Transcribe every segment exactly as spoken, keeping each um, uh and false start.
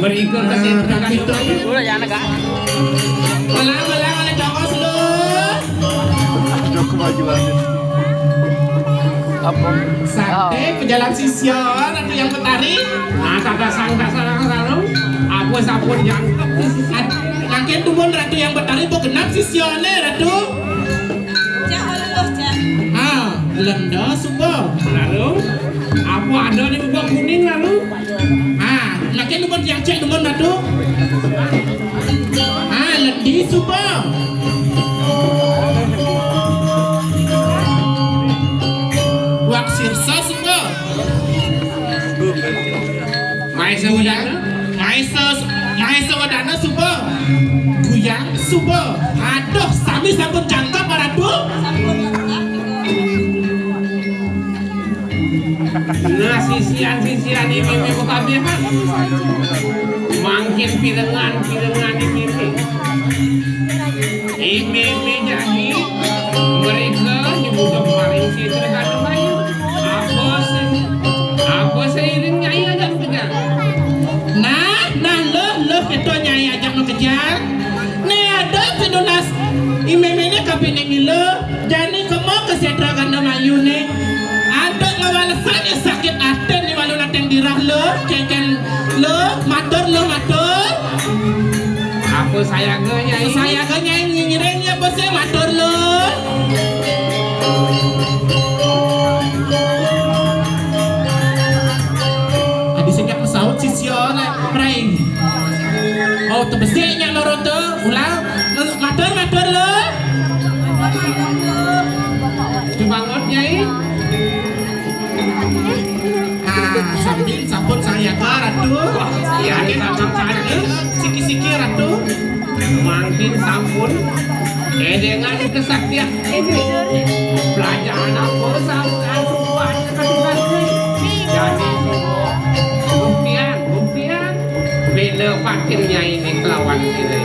Mrika ka sentral kandhung ayu. Ulah ya, anak, ah. Ulah, ulah, ulah, Joko dulu. Joko maju aja. Apa? Santai, pejalan sisya, Ratu Hyang Betari. Nah, kata sang dasar lalu. Apa sampun jangkep? Mangkin dumun Ratu Hyang Betari, bu genap sisyane, Ratu. Cak, luluh, Cak. Ah, lenda suba. Lalu, apa ada di buka kuning lalu? Ah, lagi dumun yang cek dumun Ratu. Ah, lendi suba. Wak sirsa suba. Maesa Wedana, Maesa, Maesa Wedana suba. Guyang suba. Aduh, sami sampun jangkep, Ratu. Nah, sisian-sisian ini memang kabihan. Mangkin pirengan-pirengan ini. Ime-ime jani mereka nyebut kemarin si Terkadang Bayu. Apa se-, apa seiring nyai aja kejar? Nah, nah, lo, lo kita nyai aja kejar. Nih ada penunas ime-ime ini kapining lo. Jani kemo ke setra kandang ayu ni. Ada ngawalesan ya sakit aten ni walau nateng dirah lo, keken lo, matur lo, matur. Apa sayaganya ini? Sayaganya ngiring ya bos ya, matur lo. Adi sing pesaut sisya nak, Prai. Oh, tebesik nyak loro tu. Ulang. Matur, matur lo. Dibangun, Nyai. Ah, sambil sampun sayaga, Ratu. Wah, iya, ini sampun saja. Siki-siki, Ratu. Mangkin sampun. Eh, dengan kesaktian ini. Belajar apa sampun asupan ketukan ini. Jadi, buktian, buktian. Beda pakin Nyai ini kelawan sini.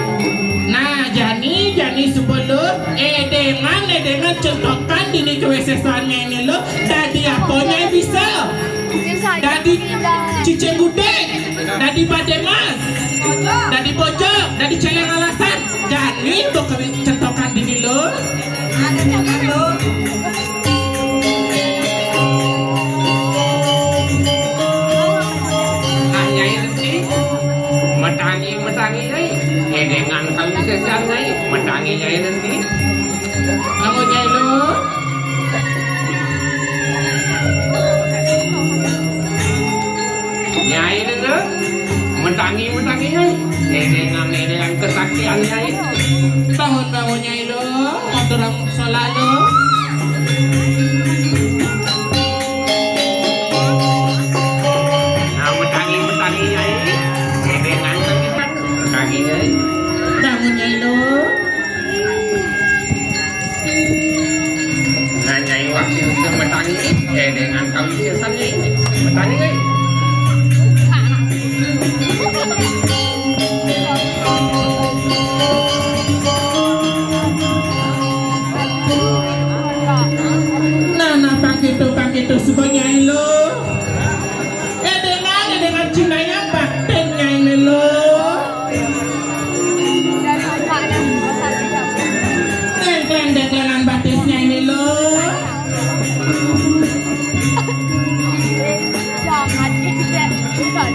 Nah, jani, jani sebelum edengan, edengan contohkan dini kewesesannya ini lo, dadi apa Nyai bisa? Dadi cicing gudeg, dadi bademas, dadi bojok, dadi celeng alasan. Jani untuk kewe-, contohkan dini lo. Ada contoh lo. Ah, Nyai Renti, metangi, metangi, Nyai. Edengan kami sesan, Nyai. Metangi, Nyai Renti. Kamu, Nyai lo. Nyai Renti, metangi, metangi, Nyai. Edengan, edengan kesaktian, Nyai. Bangun, bangun, Nyai lo. Matur selalu. Nah, metangi, metangi, Nyai. Edengan, metangi, Nyai. Bangun, Nyai lo. Nah, Nyai waktu itu metangi, edengan kami sesan, Nyai. Metangi, Nyai. Nah, nah, pakitu, pakitu, suba Nyai lo. Eh, dengan, eh, dengan cinanya batin Nyai lo. Dengkleng, dengklengan batis Nyai lo. Jangan, Cek. Bukan.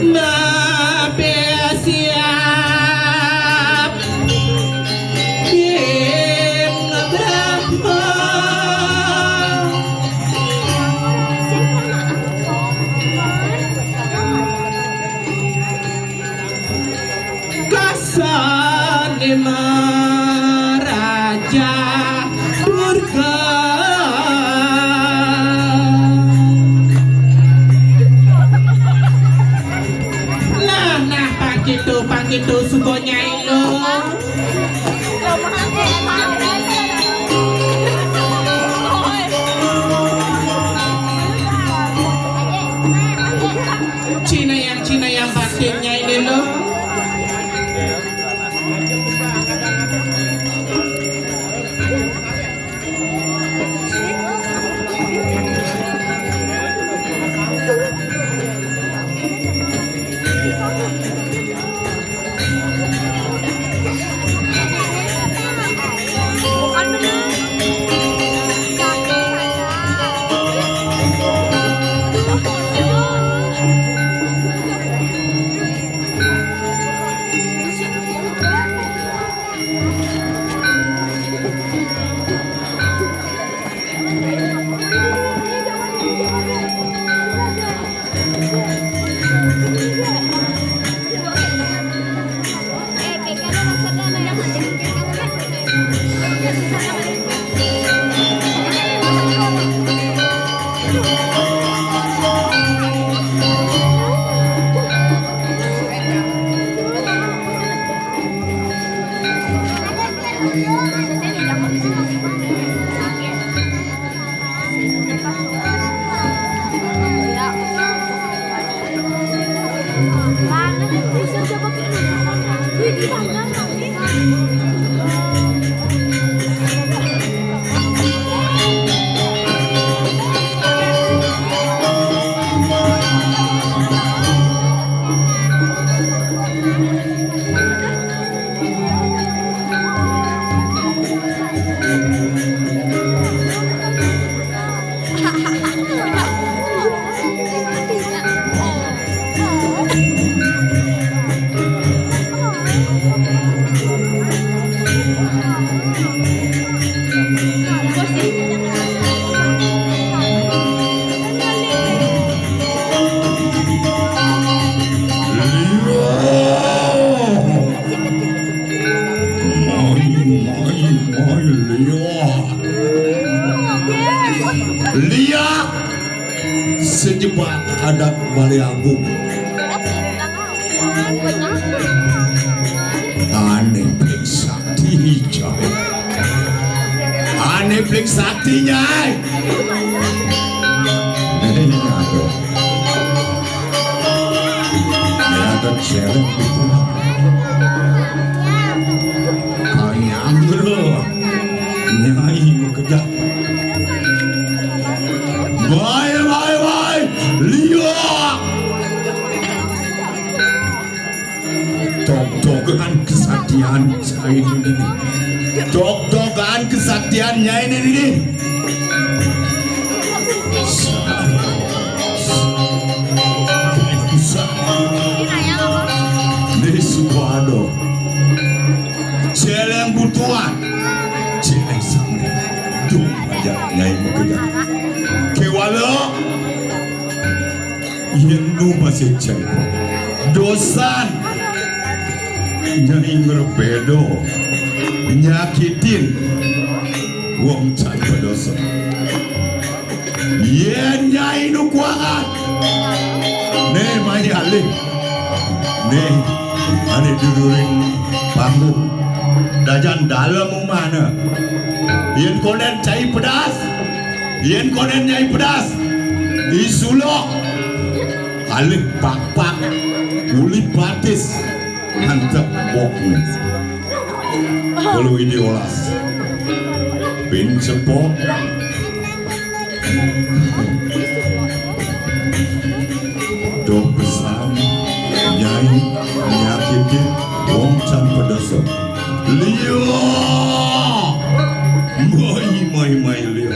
Mbah siap ing Brahma. Kasane Maraja Durga. Nah, nah, pakitu, pakitu, suba nyai lo. Cinayang, cinayang, batin nyai lo. Liak. Liak. Sejebak adat Balé Agung. Ané blik sakti, Jai. Ané blik sakti, Nyai. Ini ada. Ini ada cewek gitu. Kayang gitu. Nyai makejang. Baé, baé, baé. Liak. Togtogan kesaktian sainini. Togtogan kesaktian nyai nini. Di Sukoharjo. Céléng butuan. Céléng sambi. Dung aja nyai makejang. Kéwala. Yén nu masih céngkok. Dosan. Nyai ngrepéda. Nyakitin. Wong can padosa. Yén nyai nu kuangan. Né, mai alih. Né, ané duduring panggung. Dajan dalem umahna. Yén kondén cai pedas. Yén kondén nyai pedas. Isulok. Alih pakpak. Uli batis. Mantep bokné. Kalau ini olas. Pin cepok. Doh pesan nyai nyakitin wong can pedesa. Liak. Mai, mai, mai, liak.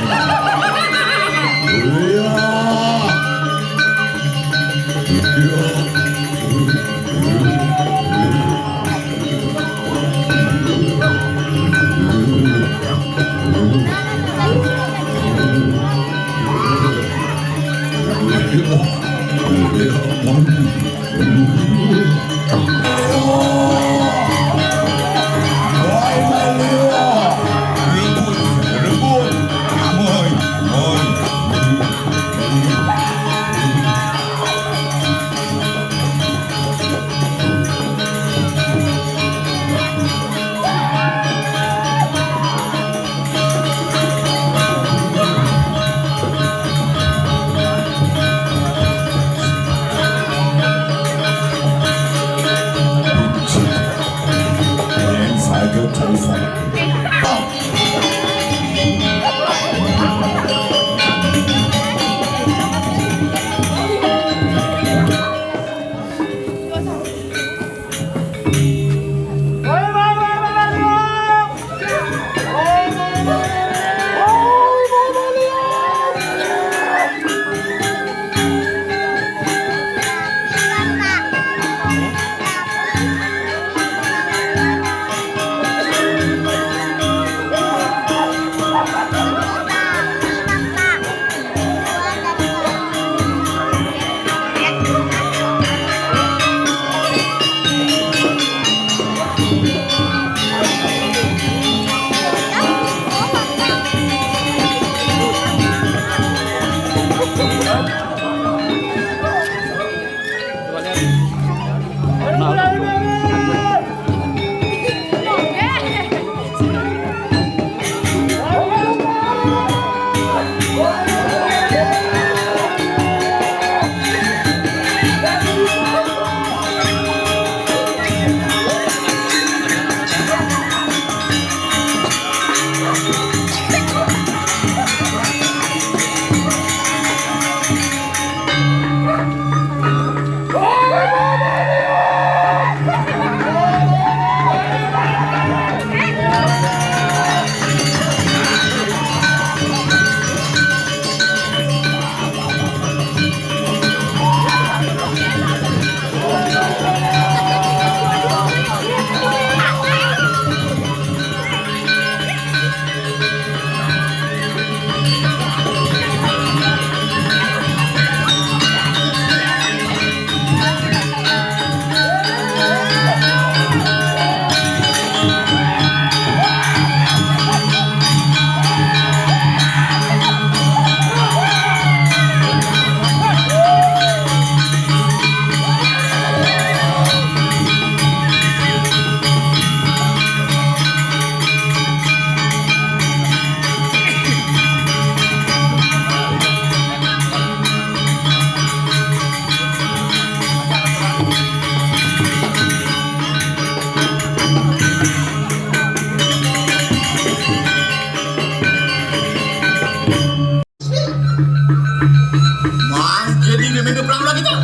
Mang, jadi dia main perang lagi tak?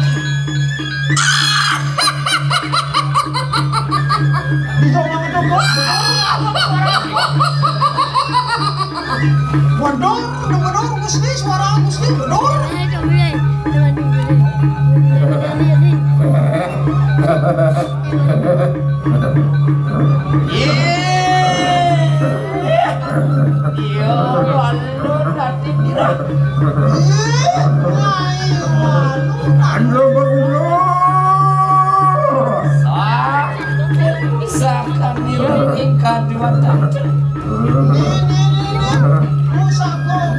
Bisa orang itu kok? Waduh, waduh, mesti suara mesti waduh. Iya. Iya, malu nanti kira. Iya, malu nanti. Anda bagus. Sakit, misalkan nira tingkat dua tadi. Ini, ini, ini. Rusak kok.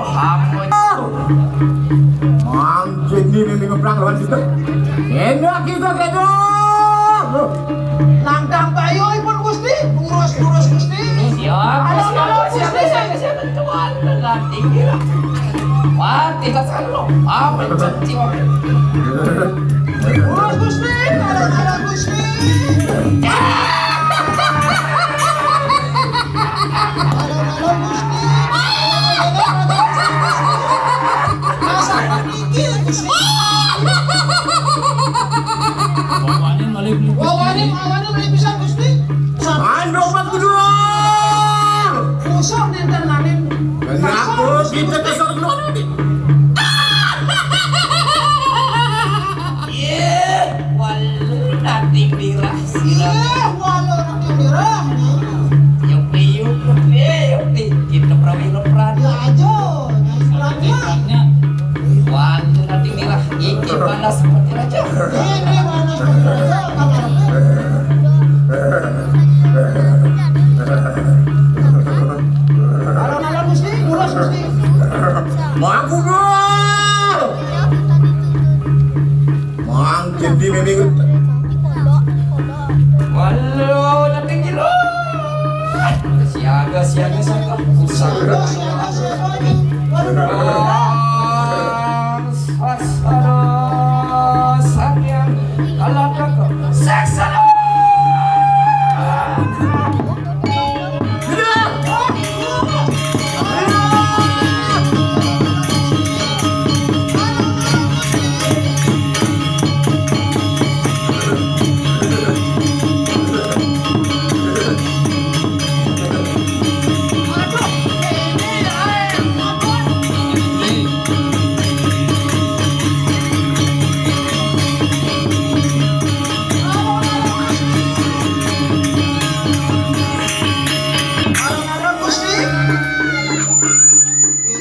Ampun. Mang Jeni ini ngeprang lawan kita. Enak kita, kita. Nandang bayu pun Gusti, lurus-lurus Gusti. Siap, halo, siap, halo, siap, Gusti. Siap, siap, siap. Tuhan, nanti kira. Mati tak selalu. Apa yang cantik? Lurus Gusti, halo, halo Gusti. Halo, halo Gusti. Masa mikir Gusti. Wawanin, wawanin, wawanin pisan Gusti. Andok mah kudu. Usah nenten manin. Kenapa kita kesel dulu? Iya, walau nanti dirah. Iya, walau nanti dirah. Yuk, yuk, yuk, yuk, yuk. Kita perawi lepran. Ya aja, nah, istirahatnya. Walau nanti dirah. Ini panas seperti raja. Ini panas seperti raja. Kalau malam Gusti, pulas Gusti. Mampu dong. Mang Jeni memang. Walau nanti gila. Siaga, siaga, siaga. Pusat. Siaga, siaga, siaga. Waduh. Aduh, sayang. Kalau ada kok. Seksa.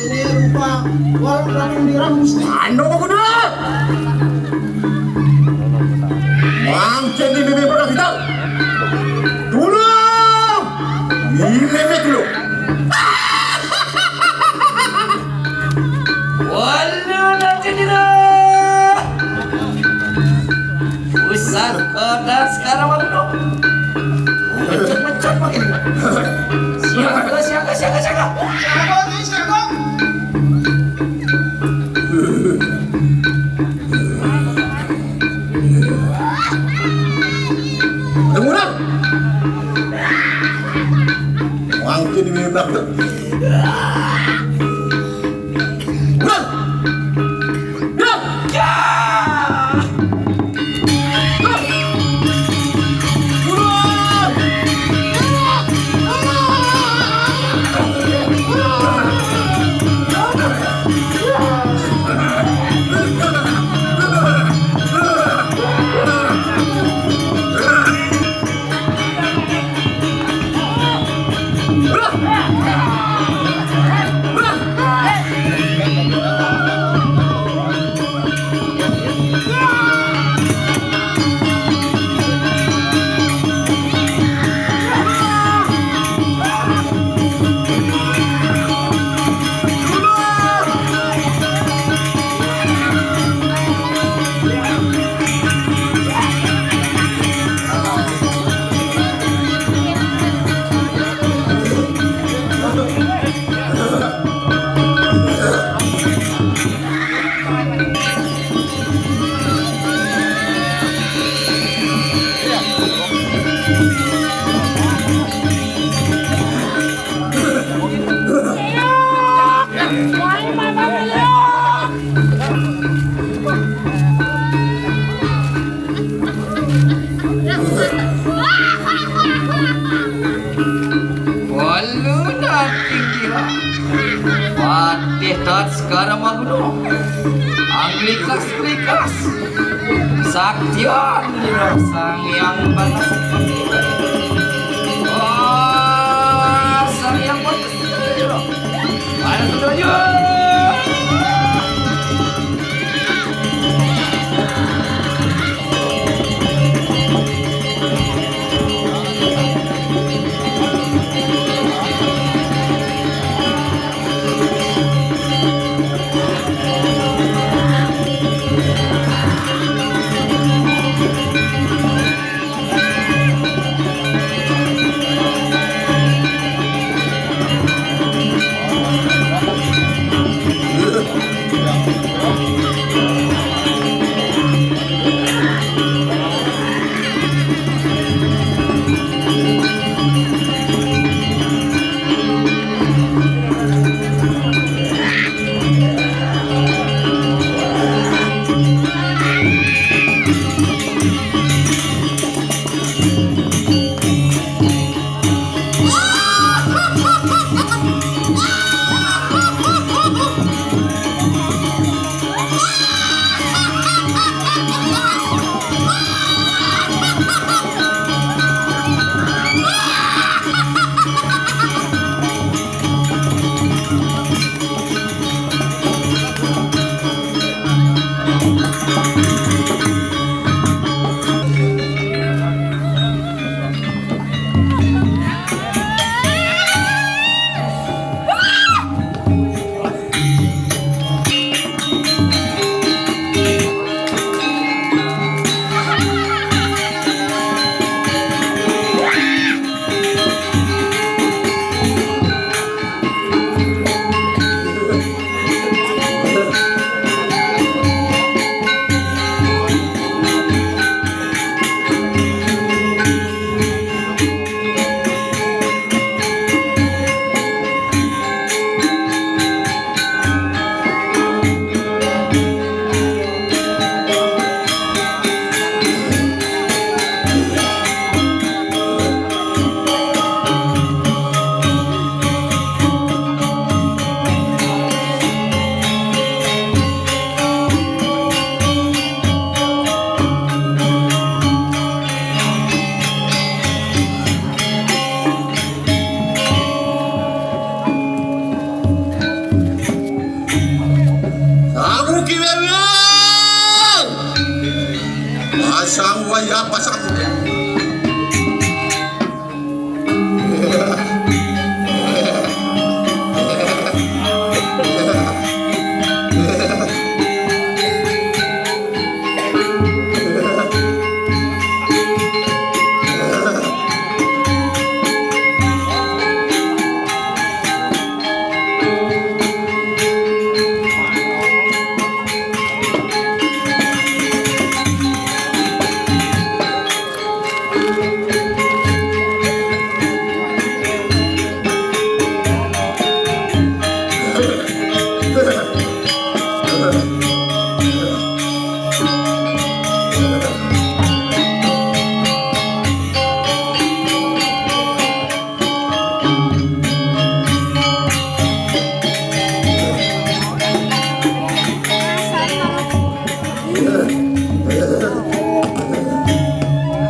Ini rupa walau ratung dirah Gusti. Anu kudu. Mang Jeni meme pernah kita. Dulu. Ini meme dulu. Walau nanti dirah. Pusat kota sekarang waktu. Mencet-mencet begini. Siaga, siaga, siaga, siaga. Siaga, siaga. Tunggu dah. Wangkin ini tak. Walu na tinggi lah. Patih tat sekarang maguno. Anglikas-likas. Saktian dina Sang Hyang Panas. Wah, Sang Hyang Panas. Panas betul aja.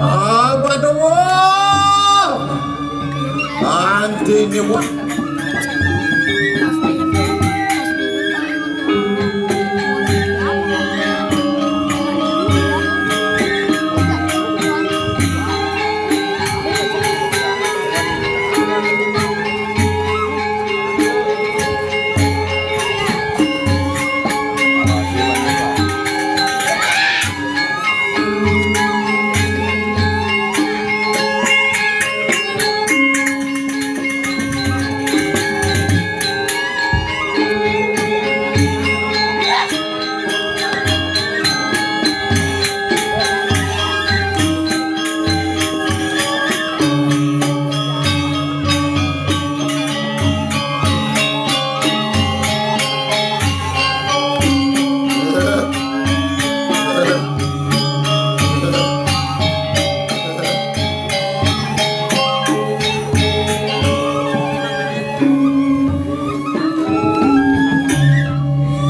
Apa tuh? Anjing nih, wah.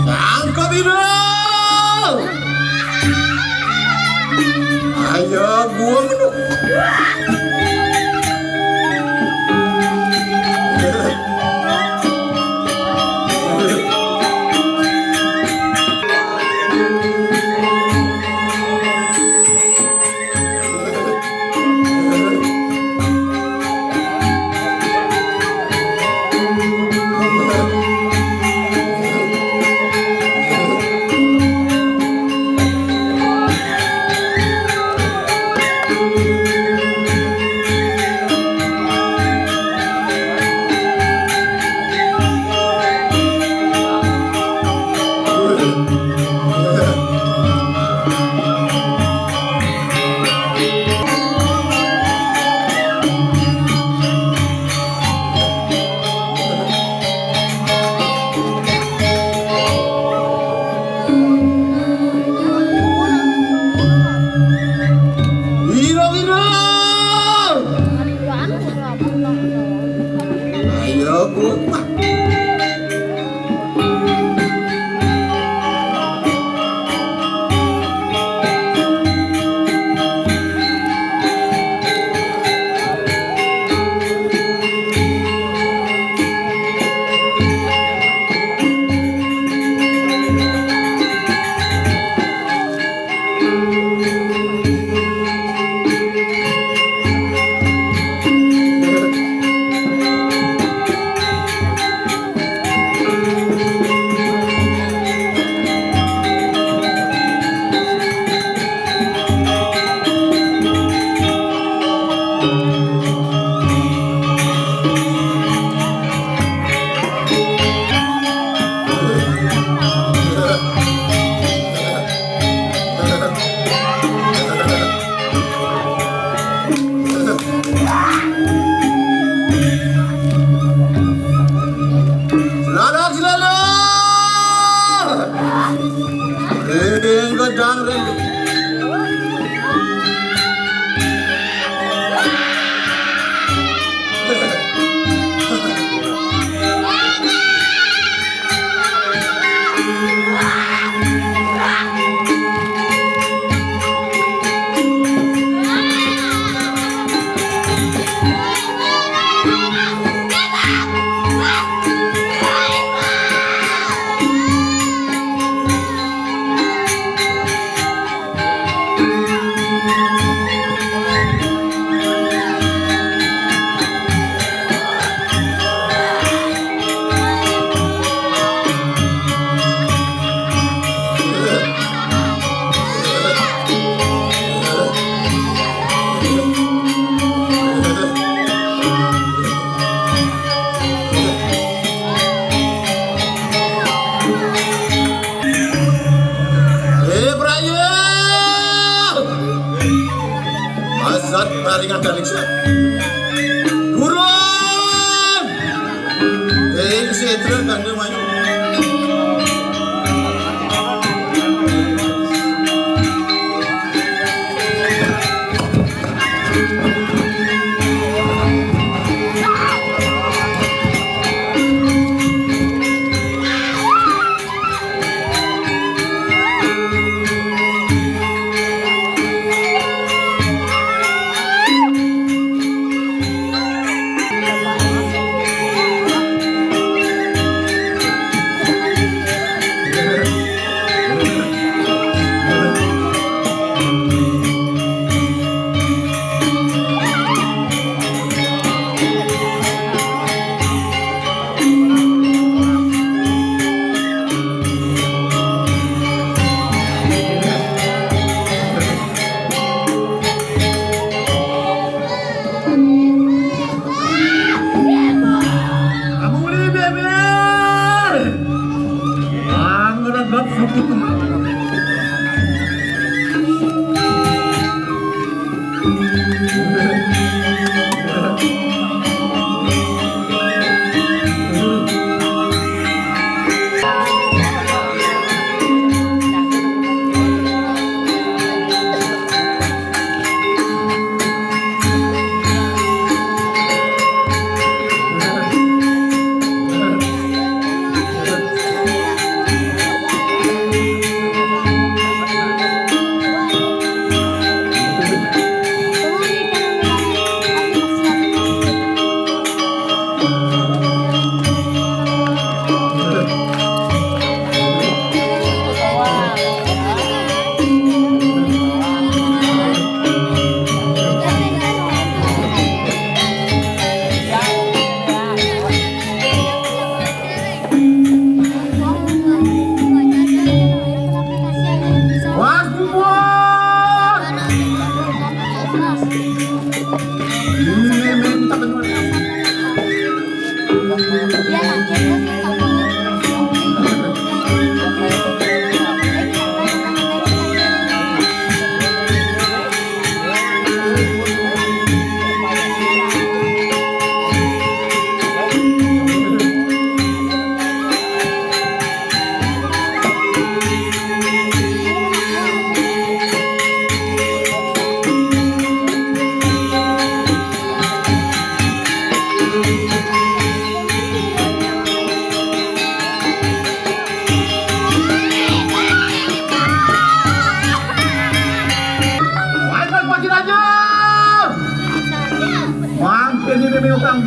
Sangka biru. Ayo, gua menung. Paringan daling siap. Gurun! Eh, ini si Edra kan dia main. Amuli, bebe! Ang nagap. Mangkin ini nih utang.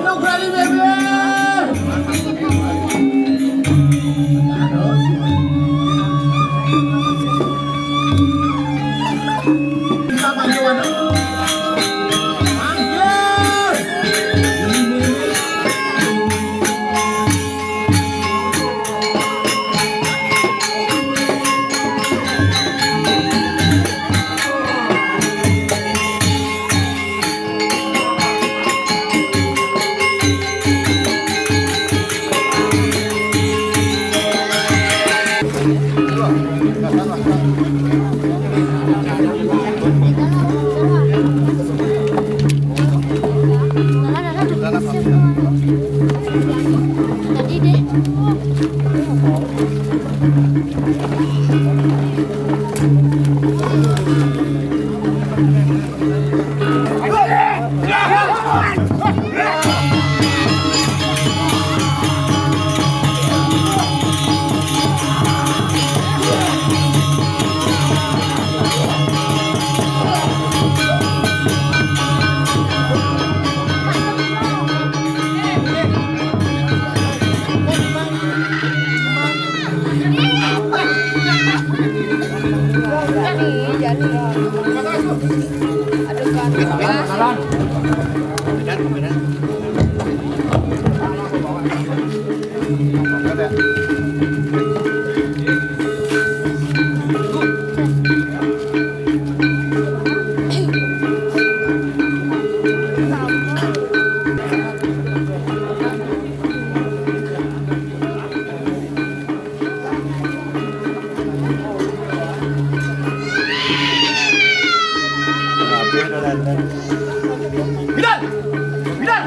Anu lagi, Bebe. Bilal! Bilal!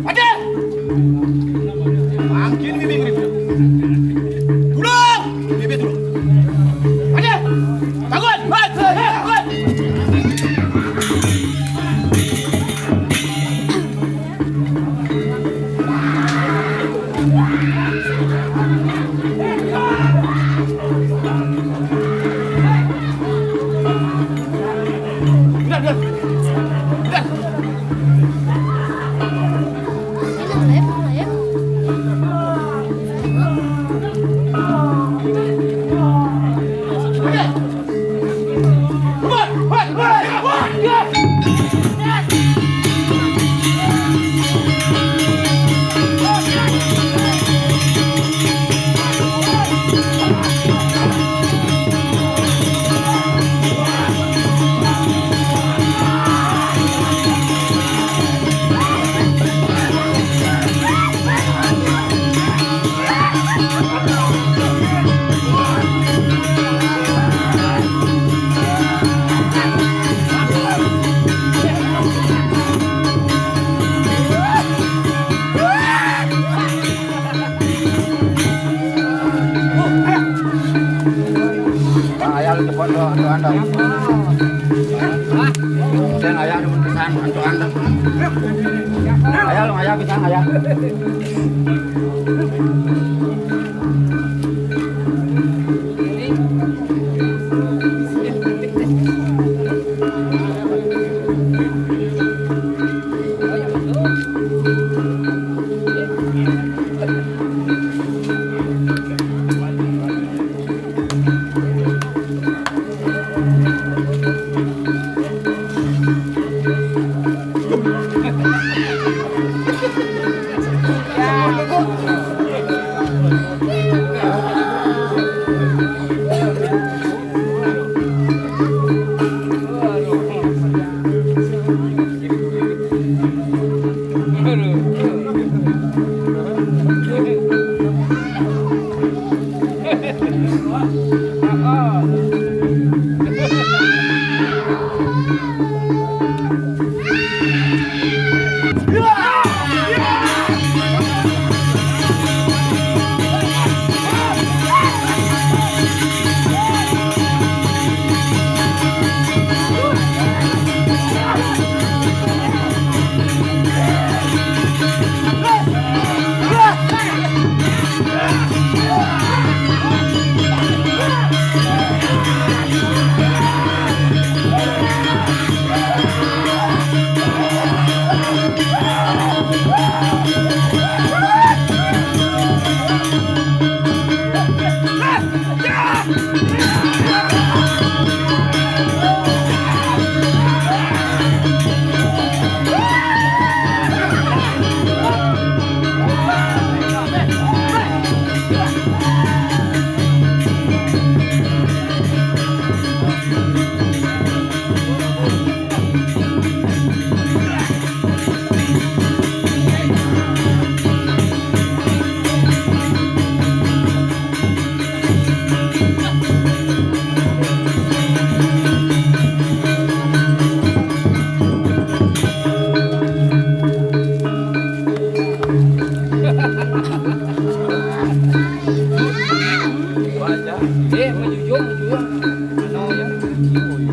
Ada! Mangkin bibing ribut. Tulung! Bibit tulung. Ada! Bangun! Bangun! Bangun! Ayah lu telepon doang, doang, doang. Dan ayah lu pesan, doang, doang. Ayah lu, ayah pesan, ayah.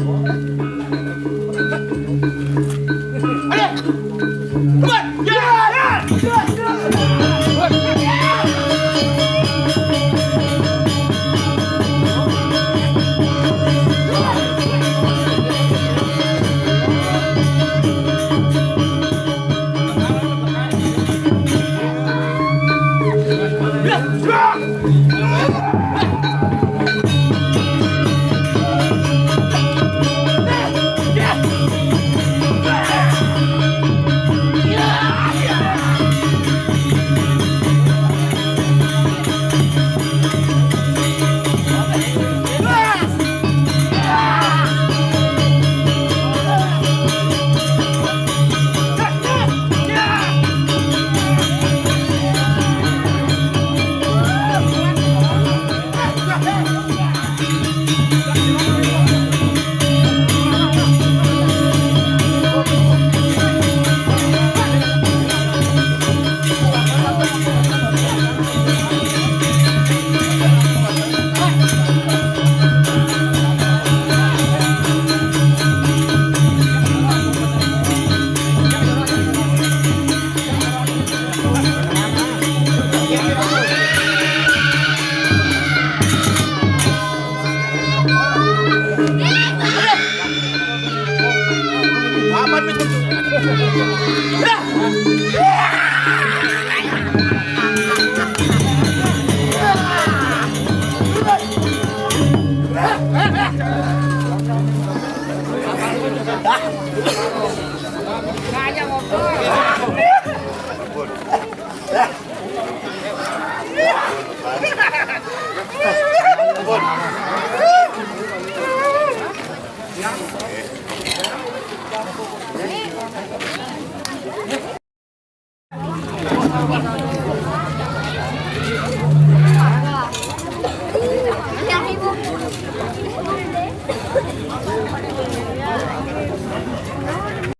Ampun.